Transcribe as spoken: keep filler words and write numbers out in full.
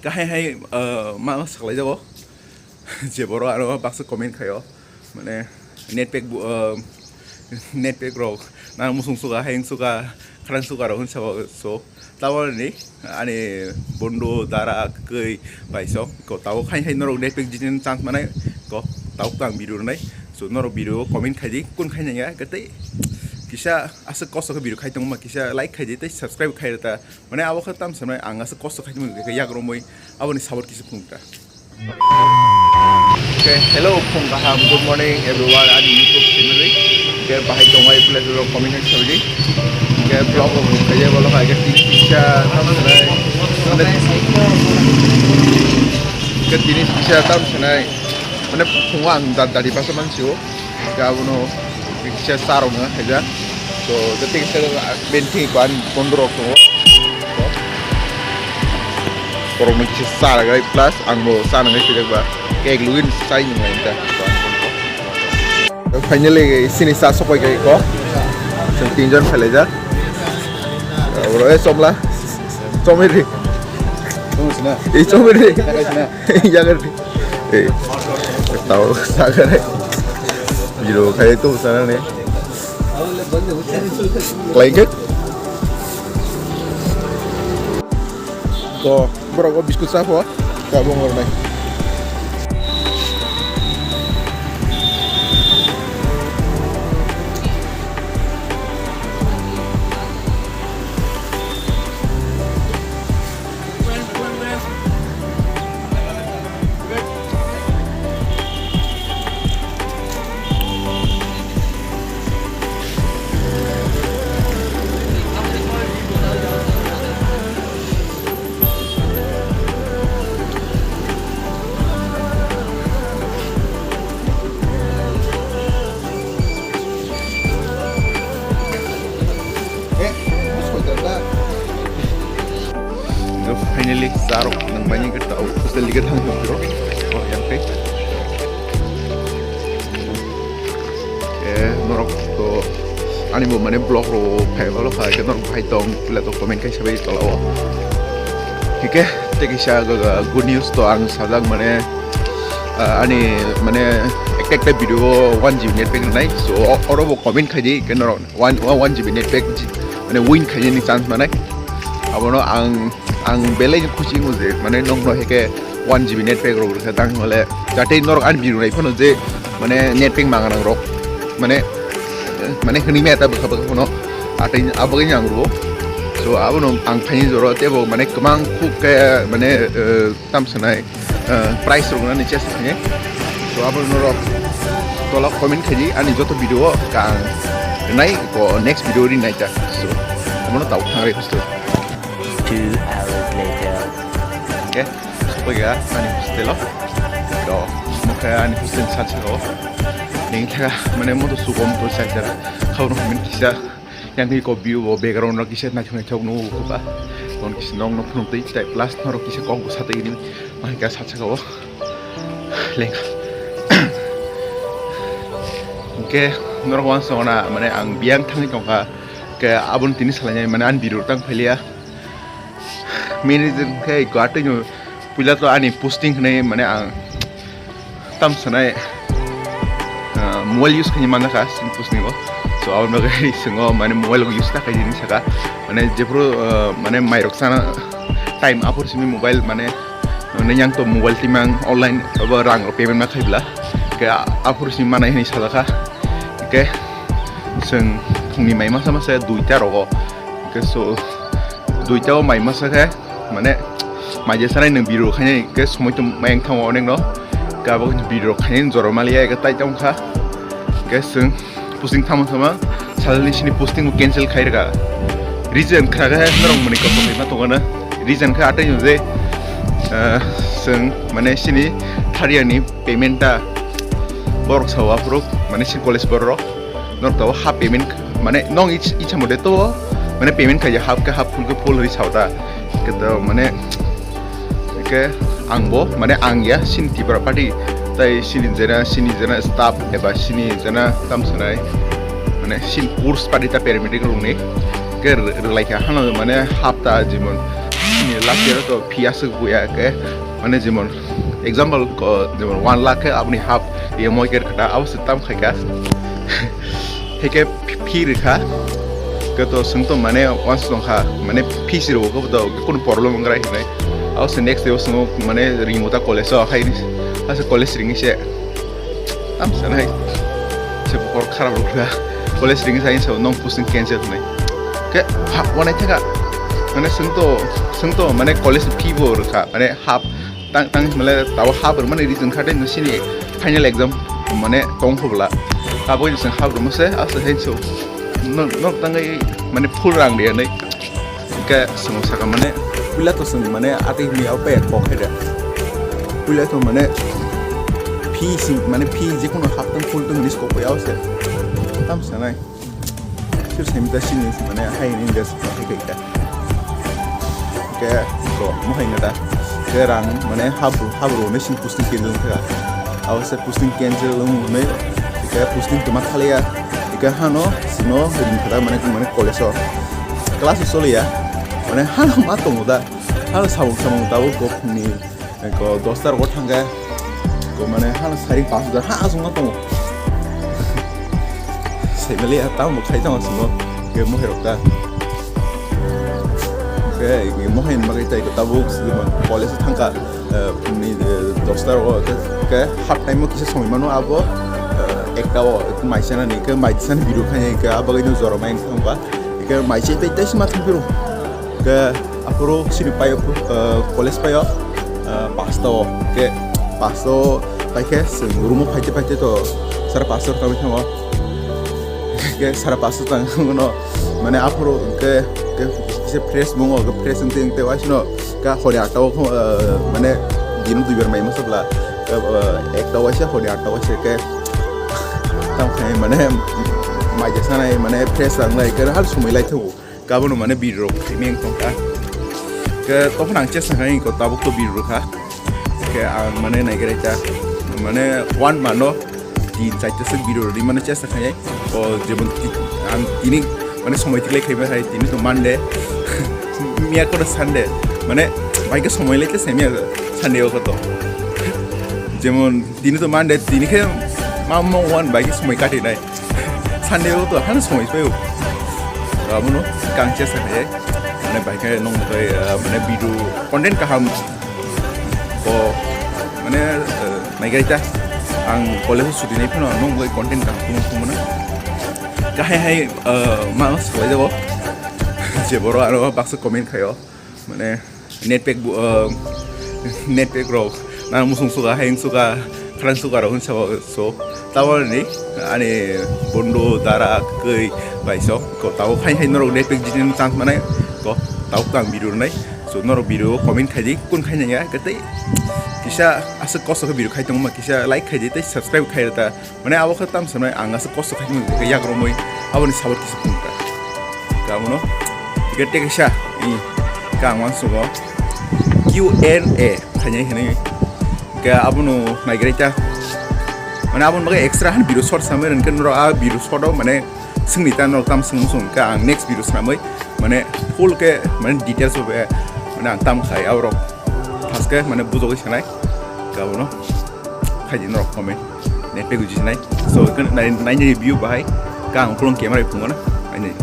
Kahai hai, uh, ma saklai jago. Je boro aro baksa comment khayo. Mane net pack bu-, uh, net pack rok. Na musung suka, hayung suka, kharang suka rok hin sabo. So, tabo ni ani bondo dara kei bai so. Ko tabo khai hai norok net pack jinin chance manai. Ko tabo kang video nai. So, norok video comment khai di, kun khai nai ya, kete. Kisa asa kosto ke video khai tong ma, kisa like khai di, tei subscribe khai ta. Mane abo khe tam sanai ang asa kosto khai tong ke yak romoi, abo ni sabot kisa phung ta. Okay, hello, phung kaham, good morning everyone, ani YouTube family. Ke bahai tongwai pula duro comment hai sabi. Ke vlog ko khai jai bolo khai ke tin kisa tam sanai. Mane ke tin kisa tam sanai. Mane phung ang da dari basa mansi o. Ke abono kisa sa rok no khaijak. So, jati kisa benti ko ani bondo rok tongo. Borok no kisa sa rok gai plus ang bo sa nang gai khaijak ba. Cake lugin sai nung lai ta. Finally, sini sa sokoi gai ko. Chwng tinjon phailaijak. Bro, eh, chomla. Chomiri. Chomsina. Eh, chomiri. Chomsina. Yagar di. Eh, tau sagar. Biro khai tu sana ne. Klai ke? Ko, borok o biscuit sa pho. Ka bongor nai. Finally, charok nang mani ke tau, hostel dige thang thang bro. Oh, yang pe. Eh, norok to ani bo mane vlog ro phai balo phai ke norok phai tong pila to comment kai sabai tola o. Hike te kisa ga, ga good news to ang sajak mane, ah, ani mane ekta ekta video o one G B net pack nai. So o-, oro bo comment khai di ke norok one, one G B net pack ji-, mane win khai ni chance manai. Abono ang, ang belai khusi wngo je mane nokno hike one G B net pack rok rwkha tang hole jate norok ani video nai phano je mane net pack manganang rok mane, mane hwnwi maya ta bwkha bwkha phano atwi abagwi ang rwo. So abono ang phaini joro tebo mane kwmang khuk khe mane, eh, tam sanai, eh, price rok nani chest khainai. So abono norok tola comment khaidi ani joto video o kang nai ko next video ri nai ta. So abono tau thang re. Two hours later. Okay. Sopaiga ani hostel o. To, mokhe ani hostel ni sat saka o. Nini thaka, mane, moto sukom to charger. Khauno hwnwi kisa, yang twi ko view bo background no kisa naithok naithok nugo ba. Kon kisa nokno phunuk twi tai plus norok kisa kok bwsa twi ni. Mane ka sat saka o. Lengkha. Hwnkhe norok wansukna, mane, ang biyang thangwi tongkha. Khe aboni tini salainai, mane, ani video tang phailiya. Mini jeng khe Guwahati no puila to ani posting hwnwi mane ang tam sanai, ah, mobile use khaini manjakha sini posting o. So aboni bagwi swngo mane mobile use ta khaini saka mane jephuru, ah, mane mairok sana time aphuru simi mobile mane, mane yang to mobile timang online abo rang rok payment ma khaibla ke aphuru simi manai hwnwi sajakha ke chwng phungni mai masa masa duita rogo. Hwnkhe so, duita o mai masa khe, mane, mai je sanai nwng video khainai, hwnkhe somoi tong mai wng thango onek no. Hwnkhe abo video khainai jora maliya, hwnkhe tai tong kha. Hwnkhe chwng posting thangma thangma, salni sini posting bo cancel khai rwkha. Reason khna khe norok mani kok ma tongana. Reason khe atai no je, eh, chwng, mane, sini thar year ni payment ta borok sao aphuru, mane, sini college borok. Norok tabuk half payment, mane, nong ich-, icha mote to, mane, payment khaija half khe half, full khe full hwnwi sao ta. Khe to, mane, khe ang bo, mane, ang ya, sini Tipra party, tai sini jena, sini jena staff eba sini jena tam sanai, mane, sini force party ta paramedic rokni khe rwlai kha hano, mane, half ta jibon sini Last year to fee aswk buya khe, mane jemon example ko jemon one lakh khe aboni half E M I khe khata abo se tam khaika. Heke fee rikha. Khe to swng to mane once tongkha, mane fee si rwo khe to kunu problem wngrai hinai. Abo se next day o swng mane ringmo ta college o hai ni. Ase college ringni se. Tam sanai. Se bokor kharap rok kha. College ringni sai se nong posting cancel hinai. Khe ha wanai thaka. Mane swng to swng to mane college fee bo rikha. Mane half tang tang male tabo half rwmani reason kha tei sini final exam mane tong khobla. Abo ni seng half rwmase asa hai so. Nok tangwi mane full rang de nai. Ke sung saka mane puila to sung mane ati mi au pe kok hai de. Puila to mane fee sing mane fee je kono half tang full tang nis kok ya se. Tam sanai. Sir semi ta sini mane hai ni des hai kai ta. Ke to mo hai na da. Ke rang mane habru habru ne sing posting cancel kha. Aw se posting cancel wng ne ke posting to ma khaliya. Ke hano sino ring kha mane mane college o class o soliya. Mane hano ma tongo da. Hano samung samung tabo kok ni ko dos tar go thangga. Ko mane hano sari pas hajar ha asung ma tongo. Sai mali ya tamo khai tamo sino. Ke mo herok ta. Ke mo hai ma kai tai ko tabo college thangka. Ni dos tar go ke half time mo kisa somoi mano abo. Ekta o maisana ni ke maisana biru khai ke abo ke jora mai thangba. Ke maisai tai tai sima thang biru. Ke aphuru sini paio, eh, college paio, eh, pasta o. Ke pasta o paikhe chwng room o phaite phaite to sara pasta o tangwi thango. Ke sara pasta tang no mane aphuru ke, ke kisa fresh mungo, ke fresh wngte wngte waisino ka hori atta o, eh, mane dino duibar mai masabla, eh, ekta waisa hori atta waisa ke tang khai mane mai jasanai mane fresh ranglai ke hal sumui lai thango. Kabono mane video rok khaimeng tongkha. Ke tokon ang chesta khai ko tabuk to video rokha. Ke ang mane naigerai ta mane one mano tin chaita se video rodi mane chesta khai. O jemon ti-, ang tini mane somoi tiklai khaiba hai tini to Monday. Miya kono Sunday. Mane bai ke somoi lai ke semia Sunday o koto. Jemon tini to Monday tini khe ma mo one bai ke somoi kati nai. Sunday o to hano somoi paio. Abono kang chesta khai. Mane bai khe nong bai, eh, mane video content kaham ko mane, eh, naigai ta. Ang college o suti nai phano nong bai content kaham kuno kuno mane. Kahai hai, eh, ma salai jabo. Je boro aro baksa comment khaio. Mane net pack bu, uh, net pack rok nang musung suka, hayung suka, khrang suka rok hinsa so tabok ni ani bondo dara kei bai so ko tabok khai khai norok net pack jini chance manai ko tabok tang video nai so norok video comment khai di kun khai nang ya kete kisa aswk kosto khe video khai tong ma kisa like khai di tei subscribe khai ta. Mane abo khe tam sanai ang aswk kosto khai tongmani khe yak romwi aboni sabot kisa phunukha. Kamono khe tei kaisa i kang wansugo Q and A khainai hinwi khe abono naigerai ta. Mane aboni bagwi extra han video short samai rwngkhe norok a video short o mane swngni ta norok tam swngmung swng khe ang next video swnamwi mane full khe mane details o be mane ang tam khai aborok thaske mane bujogwi sanai khe abono. Khaidi norok comment net pack uji nai. So, nai nai view bahai ka ang ukulung camera phungo na. Nai nai.